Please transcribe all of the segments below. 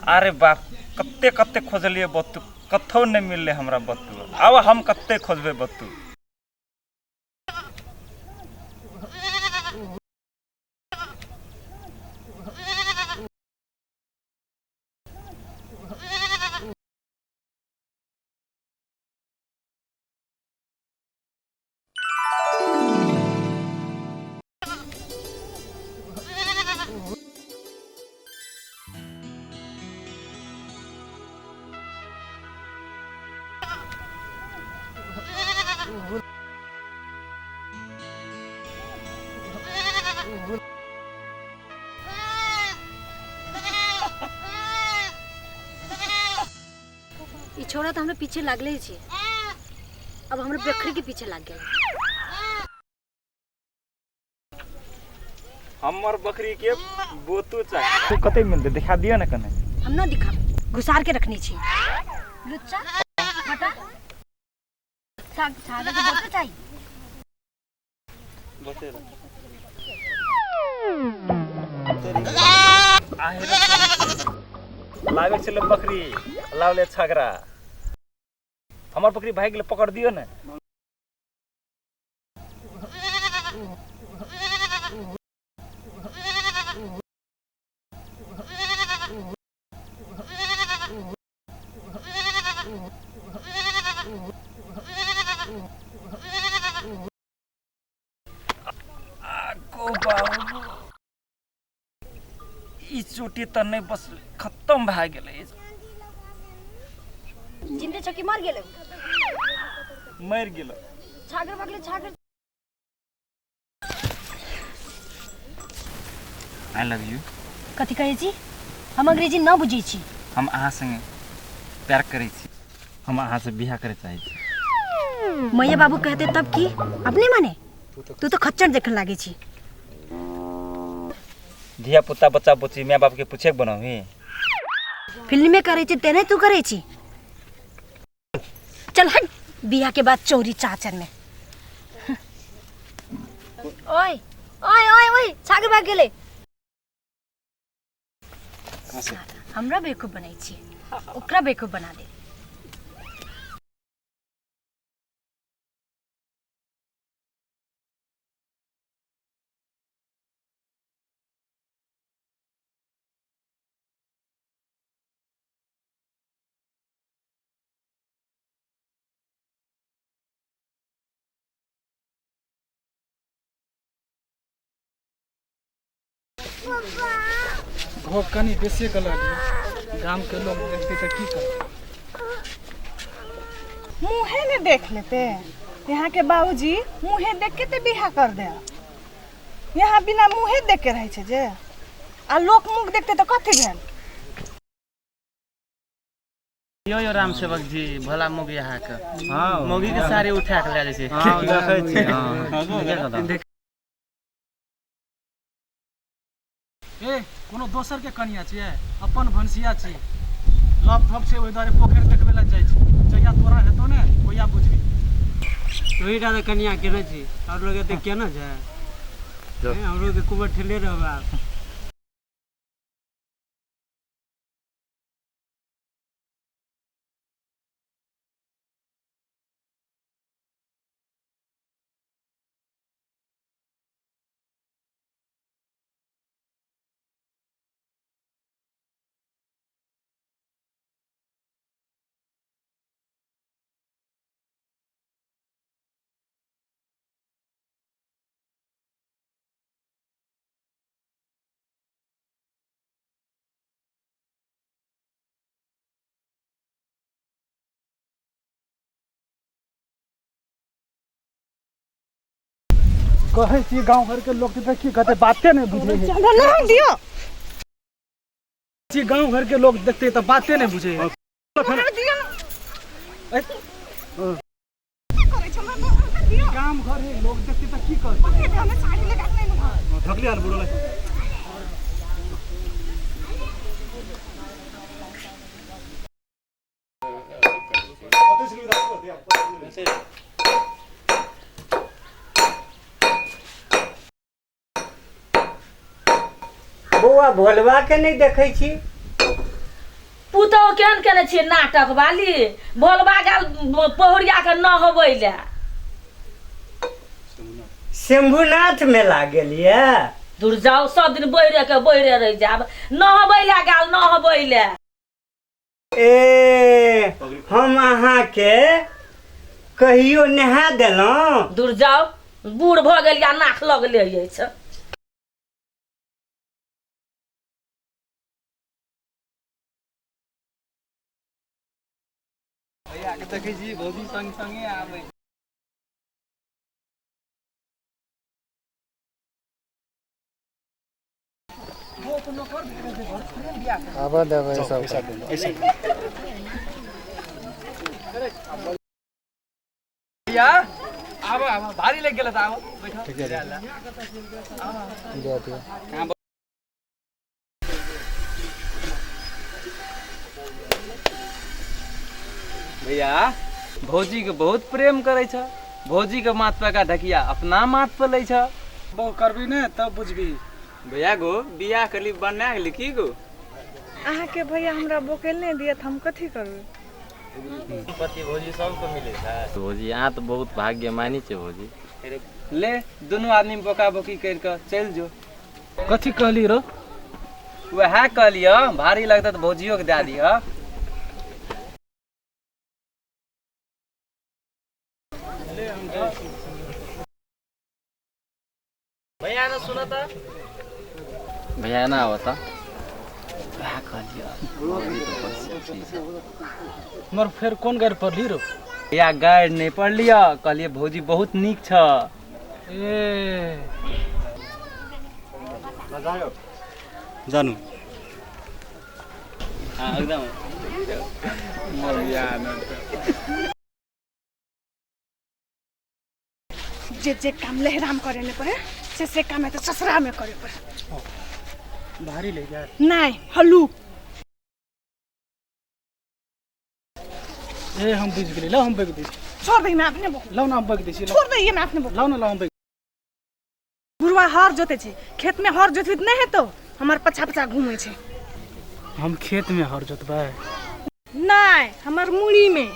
अरे बाप, कते कते खोजलियै बत्तू, कतौ नहि मिललै हमरा बत्तू। आब हम कते खोजबै बत्तू? ई छोरा तऽ हमरा पीछे लागले छै, अब हमरा बकरी के पीछे लाग गेल। हमर बकरी के बोतू चाही। तू कते मिलते दिखा दियो ने कने। हम ना दिखा, घुसार के रखनी छी। लुच्चा हटा, साग के बोतू चाहिए। लागे छलै बकरी लावले छगरा, हमर बकरी भागि गेलै, पकड़ दियो ने। आगो बाबू, ई चोटी तऽ नहि बस खत्म भए गेलै। जिंदे छकी मर गेलै? मरि गेलै। छागर भगले छागर। I love you. कथी कहै छी? हम अंग्रेजी न बुझै छी। हम अहाँ संगे प्यार करै छी, हम अहाँ से बियाह करे चाहै छी। मैया बाबू कहते तब की अपने माने? तू तो खच्चर देखन लागे छी। धिया पुता बच्चा बुच्ची माय बाप के पूछे के बनाबी। फिल्म में करे छी तेने तू करे छी। चल हट, बियाह के बाद चोरी चाचर में। ओए ओए ओए ओए, छागर भाग गेलै। हमरा बेवकूफ बनाई छी, ओकरा बेवकूफ बना दे। घोघ कनि बेसिए गलत है, गामके लोग देखते तऽ की करते? मुँहे ने देख लेते यहाँ के बाबूजी, मुँहे देख के ते बियाह कर दे। यहाँ बिना मुँहे देख के रहै छै जे आ लोक मुँह देखते तऽ कथी भेल? यो यो राम सेवक जी, भोला मोगी अहाँके मोगी के साड़ी उठा के लए जाइ छै। हँ, देखै छी। हँ, ए कोनो दोसर के कनिया छियै, अपन भनसिया छी। लप थप छै, ओहि दुआरे पोखरि देखबै लए जाइ छी। जहिया तोरा हेतौ ने ओहिया बुझबी। तोही टा तऽ कनिया केने छी, आओर लोग एते केना छै? हमरो के कुबर ठेले रहब आब। कहै छी गाँव घर के लोग तऽ की कहते, बाते नहि बुझै है। हमरा नहि दियौ। छी गाँव घर के लोग देखते तऽ बाते नहि बुझै है। हमरा दियौ ने। करै छै, हमरा दियौ। गाम घर है, लोग देखते तऽ की कहते? हमरा साड़ी लगा के नहीं। ढकली हाल बुढ़ो। बौआ, भोलबा के नहि देखै छी। पुतहु केहन केने छियै नाटक वाली भोलबा गेल पहुरिया के नहबै लए। शंभुनाथ मेला गेलियै? दूर जाओ, सब दिन बहिरे के बहिरे रहि जायब। नहबै लए गेल, नहबै लए। ए हम अहाँके कहियो नहा देलहुँ? दूर जाओ, बूढ़ भऽ गेल या नाक लगले अछि। भैया के देखै छी भौजी संग संगे आबै। आबऽ देबै सब। भैया आबऽ आबऽ, भारी लागि गेल तऽ आबऽ बैठो। दऽ दियौ। भैया भौजी के बहुत प्रेम करै छ, भौजी के माथ पर का ढकिया अपना माथ पर लै छ। बहु करबी ने तब बुझबी। भैया गो बियाह करली बना गेली की गो? अहाँके भैया हमरा बोकेल नहि दिअ तऽ हम कथी करबै? पति भौजी सबके मिलै छै। भौजी अहाँ तऽ बहुत भाग्यमानी छै भौजी। ले दुनू आदमी बोका बोकी करि कऽ चलि जो। कथी कहली रो? वएह कहलियऽ भारी लगतै तऽ भौजियो के दए दिहऽ। भैया ने सुनऽ तऽ। भैया एना आबऽ तऽ। वएह कहलियऽ भौजी तऽ बड़ सेक्सी छै। हमर फेर कोन गारि पढ़ली रो? भैया गारि नहि पढ़लियऽ, कहलियै भौजी बहुत नीक छ। ए जानू हाँ एकदम। जे जे काम लहराम करे ने पड़े से काम है तो ससुरा में करे पड़े। भारी ले जाए। नहीं हल्लू। ए हम बुझि गेली, लाउ हम बकि दै छी। छोड़ दही मैं अपने बोक। लाउ ना हम बकि दै छी। छोड़ दही मैं अपने बोक। लाउ ना, लाउ हम बकि। बुढ़वा हर जोते छै खेत में, हर जोतबी तऽ नहि हेतौ, हमर पछा पछा घूमै छै। हम खेत में हर जोतबै? नहीं, हमर मुड़ी में।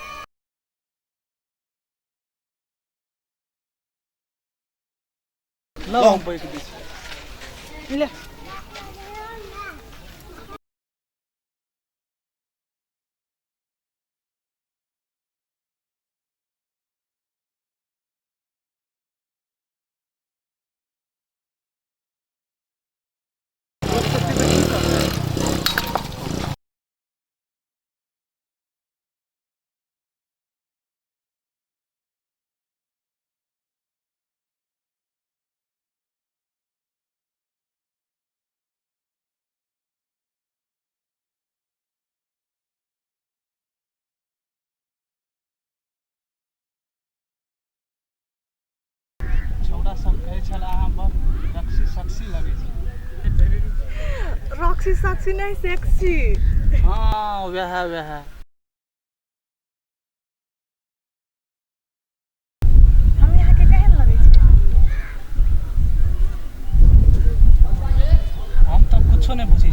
लाउ हम बकि दै छी। ले। छौड़ा सब कहै छल अहाँ बड़ रक्सी सक्सी लगै छी। रॉक्सी सक्सी नहीं, सेक्सी। हाँ वएह वएह। हम यहाँ के केहन लगै छी? हम तऽ कुछो नहि बुझै